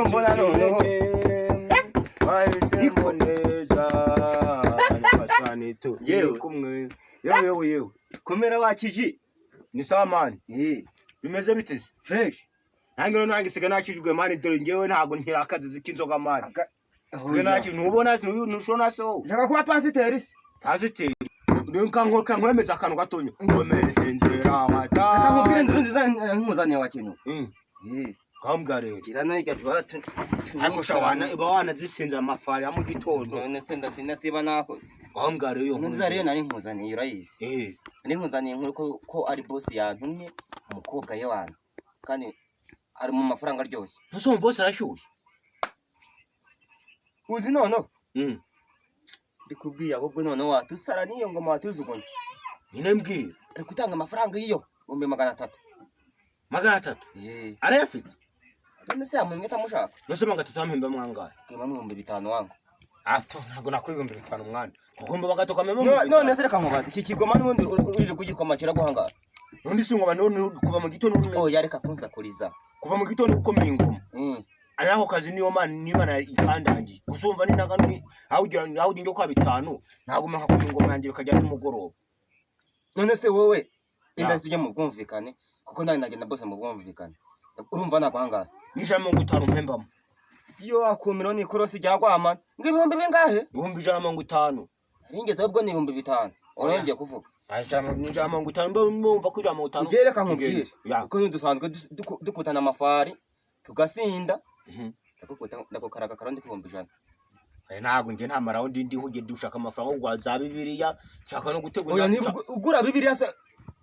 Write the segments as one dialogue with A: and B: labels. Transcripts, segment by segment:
A: Ko mbona noneho.
B: Wahisemo
A: Niko.
B: neza, Nyagasani turi
A: Yewe.
B: kumwe. Yewe, yewe, yewe.
A: Komera wakiji.
B: Ni sawa, man.
A: Eh.
B: Bimeze bite se?
A: Fresh.
B: Nange rero nange siga nakijwe, man. Dore ngewe ntabwo ntirakazi k'inzoga, man. Siga naki ntubona se, ntushobona se wowe?
A: Nshaka kuba pasiteri se.
B: Pasiteri nka nkoka nkwemeza akantu gatonya nkomeze nzira wata.
A: Reka nkubwire inzira nziza nkuzaniye wa kintu. Eh.
B: Kambwa rero.
A: Gira nayo tuba.
B: Ariko sha wana iba wanazisinze amafari ya mu gitondo.
A: None se ndasinda siba nakoze?
B: Kambwa rero iyo
A: Inkuru nziza rero nari nkuzaniye urayizi.
B: Eh.
A: Nari nkuzaniye inkuru ko ari boss yantumye umukobwa ye wana. Kandi ari mu mafaranga aryoshye.
B: Ese uwo boss arashyushye?
A: Uzi noneho?
B: Mm.
A: Ndikubwiye ahubwo noneho watusara n'iyo ngoma watujugunya.
B: Nyine mbwira.
A: Ari gutanga amafaranga y'iyo 300,000.
B: 300?
A: Eh.
B: Arayafite?
A: None se yamuhembye atamushaka?
B: Nose 300 yampemba mwangahe?
A: Kema 5000 wangu.
B: Ato, ntabwo nakora 5000, mwana, kuko mba 300 kamema.
A: None se reka nkubaze, iki kigoma n'ubundi uri kugikoma kiraguhangara?
B: Nundi si ngoma none kuva mu gitondo.
A: Oya, reka kunsakuriza.
B: Kuva mu gitondo ukomeye ingoma. Ari ako kazi niyo mana niba ikandangiye gusa umva ni naga ni aho ugira aho ugira kwa bitanu ntabwo nkakoma ingoma yanjye bikajya nimugoroba.
A: None se wowe inda
B: Ya.
A: tujye mu bwumvikane, kuko nani nagenda bose mu bwumvikane, urumva naguhangara?
B: N'150 mpembamo.
A: Iyo akumiro ni ikorosi rya gwama ngo ibihumbi bingahe?
B: 150,000.
A: Ringeze ahubwo ni 5000 urongeye kuvuga.
B: 150 mba numva ko 150.
A: Njye reka nkubwire.
B: Ya.
A: Kuko dusanzwe dukutana amafari tugasinda. Ndakukaraga akarundi k'100,000.
B: Aya ntabwo njye nta ma round ndiho, njye dushaka amafaranga yo kugura za Bibiliya, nshaka no gutegura.
A: Oya, niba ugura Bibiliya se,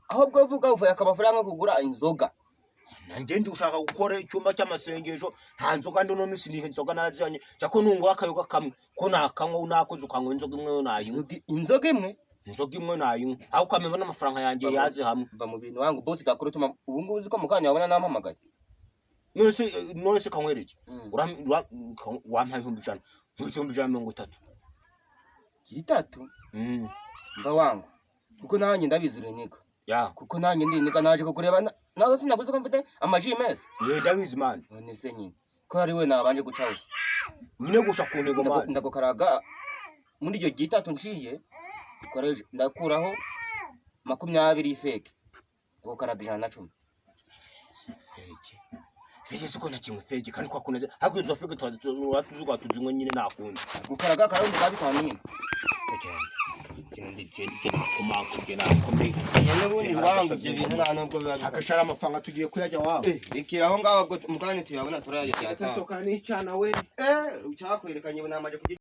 A: ahubwo uvuga uvuye amafaranga yo kugura inzoga.
B: Nanjye ndi gushaka gukora icyumba cy'amasengesho, nta nzoga ndi no minsi ni inzoga naraziranye, cyako nungura akayoga kamwe ko nakanywa nakoze ukanywa inzoga imwe nayinywa.
A: Inzoga imwe?
B: Inzoga imwe nayinywa aho ukamenya n'amafaranga yanjye yaze hamwe.
A: Va mu bintu wangu, boss dakora utuma ubu ngubu uzi ko mu kanya wabona nampamagaye.
B: None se kanywera iki? Wampa 100,000, nk'ibihumbi 130,000.
A: Itatu? Mva wangu, kuko nanjye ndabizi uriniga.
B: Ya.
A: Kuko nanjye ndiniga, naje kukureba nawe sinaguze ko mfite amaji meza.
B: Ye, ndabizi, man.
A: None se nyine ko ari we nabanje guca hose?
B: Nyine gusha ku ntego, man.
A: Ndagukaraga muri iryo gitatu nciye ndakuraho 20 y'ifeke, ndagukaraga 110.
B: Fake fake siko na kimwe fake kandi kwa kuneze ariko izo fake turazi tuzinywe nyine nakundi.
A: Gukaraga akarundi ka bitanu nyine.
B: Nakomeye.
A: N'ubundi wangu ibyo bintu nta nubwo biba bihari.
B: Agashara amafaranga tugiye kuyajya wabo.
A: Rekera aho ngaho, ubwo mu kanya tuyabona turayarya cyatanu.
B: Gasoka n'icyana we.
A: Eh, cyakwerekanye ubu namaje.